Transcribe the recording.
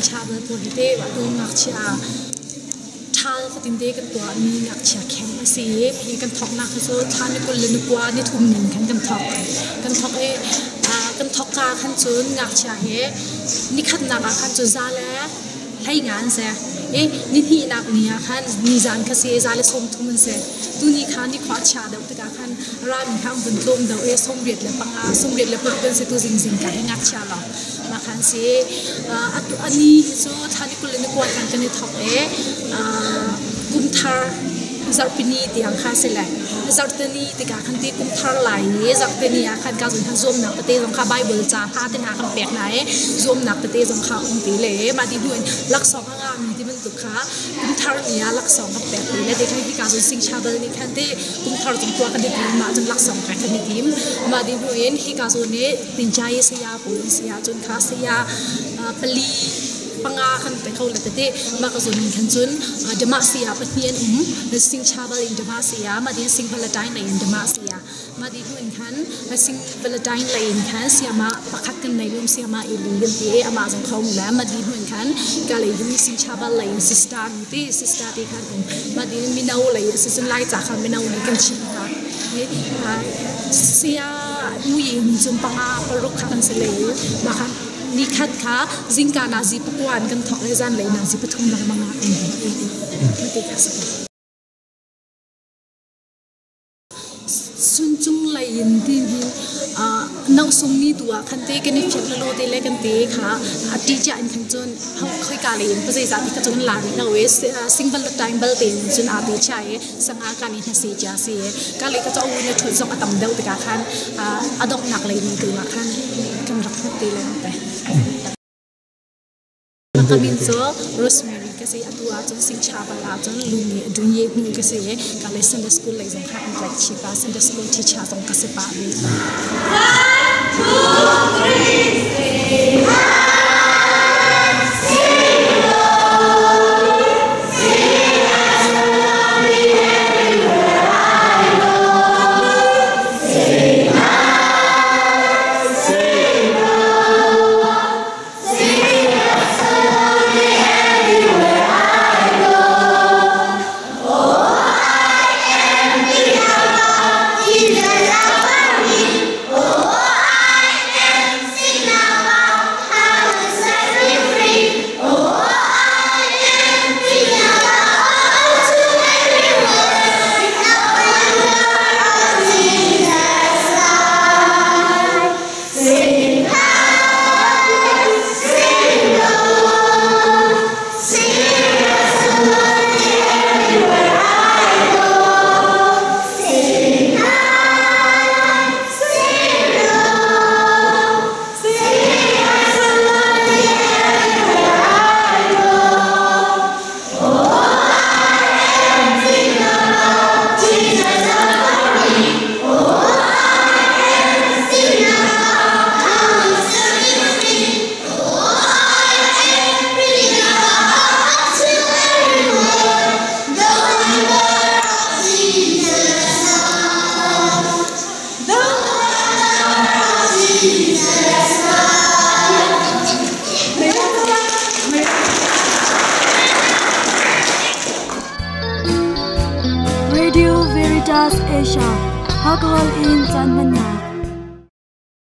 Singchabel pawl hi te atu ngakchia ṭhal fatin te kan tuahmi ngakchia camp a si i hi kan thawknak hi cu thla ni 29 ni thum ning khan kan thawk. Kan thawk i kan thawk ka khan cun ngakchia hi nikhatnak ah khan cun za le 15 an si. I nihnihnak ni ah khan nizan kha si za le 30 an si. Tuni kha nikhua a chia deuh tikah khan rami kha an vun tlawm deuh i 85, 86 kan si tu zingzing ka hi ngakchia lawng. Mah khan si atu ani hi cu thla ni 29 khan kan i thawk i kumthar zarhpini tiang kha si le zarhteni tikah khan ti kumthar lai i zarhteni ah khan ka zun khan zuamnak tete zong kha Bible ca hla te hna kan pek hna i zuamnak tete zong kha um ti le mah ti hnu in laksawng a ngahmi ti bantuk kha kumthar ni ah laksawng kan pek ti le ti khan hika zun Sing Chabel nih khan ti kumthar zong tuah kan i tim mah cun laksawng pek kan i tim. Mah dih hnu in hika zawn i Tinjai saya pawl an si ahcun kha saya pali panga kan pe kho le tete mah ka zawn in khan cun Dama saya pahnih an um. Sing Chabel in Dama saya, mah din Sing Valentine lei in Dama saya. Mah dih hnu in khan Sing Valentine lei in khan sayama pakhat kan nei lum sayama Eli kan ti i amah zong kho mu le mah dih hnu in khan ka lei hin Sing Chabel lei in sister nu ti sister ti khan um. Mah din mino lei a si cun Lai ca kha mino nih kan chim hna. Saya mui in cun panga paruk kha kan si lei i mah khan nikhat kha zingka nazi pakua in kan thawk i zanlei nazi pathum lengmang ah kan dih i ti kha si. Suncung lei in ti hin nosung ni tu ah khan te kan i fiak lalo te le kan te kha a ṭih cia in khan cun khoika lei in pazeizah ti kha cun la rih lo i single time bal te in cun aa te chia i sanga kan i hnasi cia si ka lei ka cu awin a ṭhut zong a tam deuh tikah khan a donghnak lei ni tu ah khan kan rak hmat te le te. Ka min cu Rosemary ka si. Atu ah cun Singchabal ah cun Lumi Dunye hnu ka si i ka le Sunday school lei zong kha kan tlaih chih pah. Sunday school teacher zong ka si pah ve. One, two, three, say hi, say Radio Veritas Asia, Hakahal in caan hmannak.